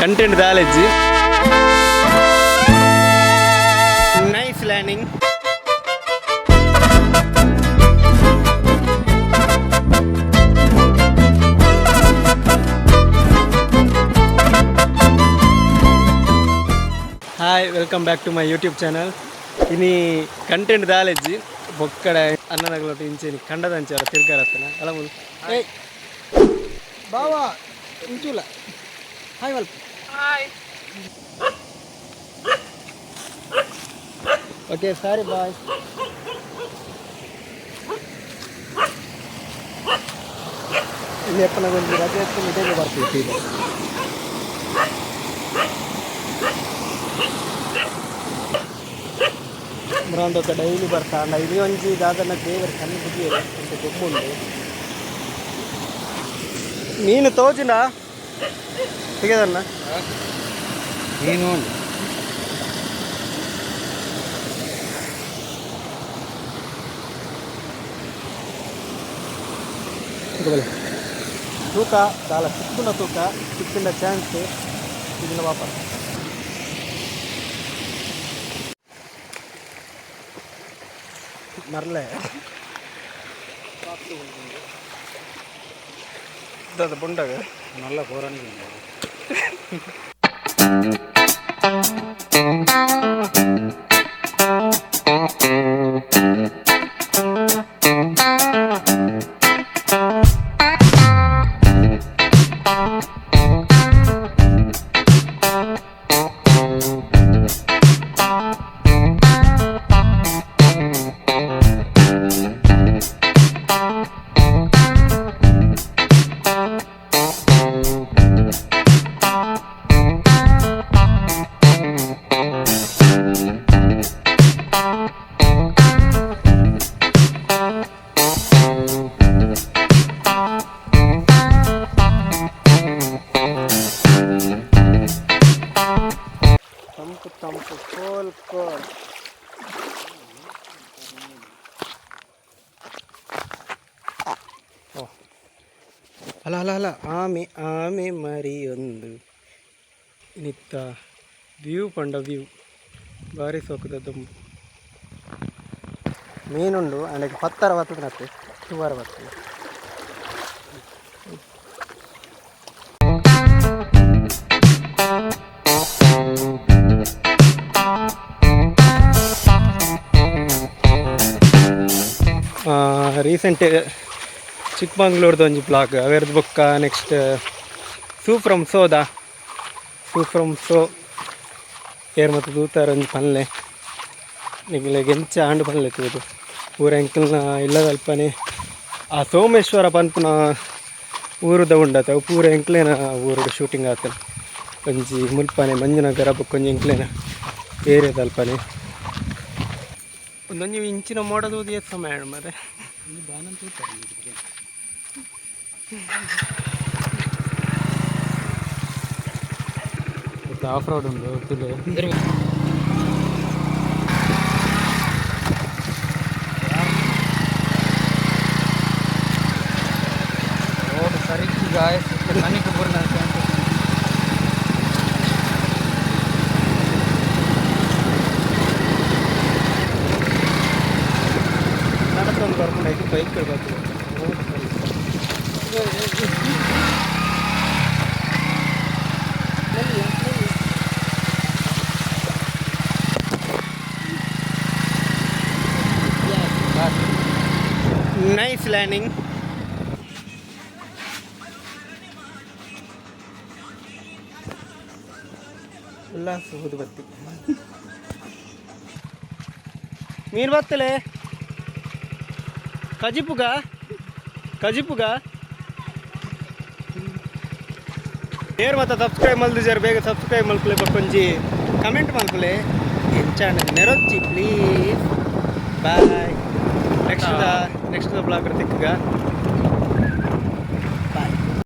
Content ದಾಲೆಜ್ಜಿ. Nice landing. Hi, welcome back to my YouTube channel. ಇನಿ content ದಾಲೆಜ್ಜಿ ಬೊಕ್ಕಡ ಅನ್ನನಗಲೊಟ್ಟು ಇಂಚೆನಿ ಕಂಡದಂಚೆ ತಿರ್ಗಾರತ್ತನ ಅಲ್ಲ ಮುಲ್. ಏಯ್ ಬಾವಾ, ಇಂಚುಲ hi ಮಲ್ಪ. Okay, ಸಾರಿ, boy. ಇಲ್ಲಿ ಅಪ್ಪನ ಒಂಜಿ ರಜೆ ಎತ್ಕೊಂಡು ಇದೇ ಬರ್ತೀವಿ ಈಗ. ಮುರಾಂದೊಕ್ಕ ಡೈಲಿ ಬರ್ತಾ ಅಂಡ ಇಲ್ಲಿ ಒಂಜಿ ದಾದನ ದೇವರ ಕಣ್ಣು ಬುದಿಯರೆ ಅಂತ ಗೊಬ್ಬುಂಡು. ಮೀನು ತೋಜಿನ ತೆಗೆದನ್ನ. ಮೀನು. ತೂಕ ದಾಲ ಸಿಕ್ಕುನ ತೂಕ ಸಿಕ್ಕಿನ ಚಾನ್ಸ್ ಇದನ್ನ ವಾಪಸ್. ಮರಲೆ ದಾದ ಬೊಂಡಾಗ. നല്ല പോരാണ്. ತಂಪು ತಂಪು, ಕೋಲ್ ಕೋಲ್. ಓ, ಅಲ್ಲ ಅಲ್ಲ ಅಲ್ಲ, ಆಮೆ ಆಮೆ ಮರಿಯೊಂದು. ನಿತ್ತ ವ್ಯೂ ಪಂಡ ವ್ಯೂ ಬಾರಿ ಸೋಕುದ ದುಂಬು. ಮೀನುಂಡು ಅಂಡಕ್ಕೆ ಪತ್ತರ ಬರ್ತದೆ ನತ್ತೆ ಸುಮಾರು ಬರ್ತದೆ. ರೀಸೆಂಟ್ ಚಿಕ್ಕಮಂಗ್ಳೂರ್ದು ಒಂಜಿ ಬ್ಲಾಗ್ ಅವೆರ್ದು ಬೊಕ್ಕ ನೆಕ್ಸ್ಟ್ ಸೂ ಫ್ರಮ್ ಸೋದ, ಸೂ ಫ್ರಮ್ ಸೋ ಏರ್ ಮತ್ತು ದೂತಾರ ಒಂಜಿ ಪನ್ಲೆ ನಿಗಲೆಗ್ ಎಂಚ ಆಂಡ್ ಪನ್ಲೆ ತೂದು. ಪೂರ ಎಂಕಲ್ನ ಇಲ್ಲದಲ್ಪನೆ ಆ ಸೋಮೇಶ್ವರ ಪನ್ಪುನ ಊರುದ ಉಂಡತ ಅವು ಪೂರ ಎಂಕ್ಲೆನ ಊರುಡು ಶೂಟಿಂಗ್ ಆತನ. ಒಂಜಿ ಮುಲ್ಪನೆ ಮಂಜುನಗರ ಬೊಕ್ಕ ಒಂಜಿ ಎಂಕ್ಲೆನ ಏರಿಯಾದಲ್ಪನೆ. ಒಂದೊಂಜಿ ಇಂಚಿನ ಮೋಡ ತೂದು ಏತ್ ಸಮಯ ಆಂಡ್ ಮಾರ್ರೆ. ಬಾನಂತ. ಆಫ್ ರೋಡ್ ಉಂಡು ತುಳು. ರೋಡ್ ಸರಿ ಗಾಯ್ಸ್, ಕನಿಕ್ ಪೂರ್ಣ. ನಡತೊಂದು ಬರ್ಪುಂಡು, ಐಕ್ ಬೈಕ್ ಬರ್ತದೆ. Nice landing. ಉಲ್ಲಾಸ ಊದುಬತ್ತಿ. ಮೀನು ಬತ್ತಲೆ ಕಜಿಪುಗ ಕಜಿಪುಗ. ಏರ್ ಮತ್ತೆ ಸಬ್ಸ್ಕ್ರೈಬ್ ಮಲ್ದಿಜಾರ್, ಬೇಗ ಸಬ್ಸ್ಕ್ರೈಬ್ ಮಲ್ಪಲೆ, ಬೊಕ್ಕೊಂಜಿ ಕಮೆಂಟ್ ಮಲ್ಪಲೆ. ಎಂಚಾಂಡ ನೆರೊಚ್ಚಿ please. Bye. Next next blog ತಿಕ್ಕಗ.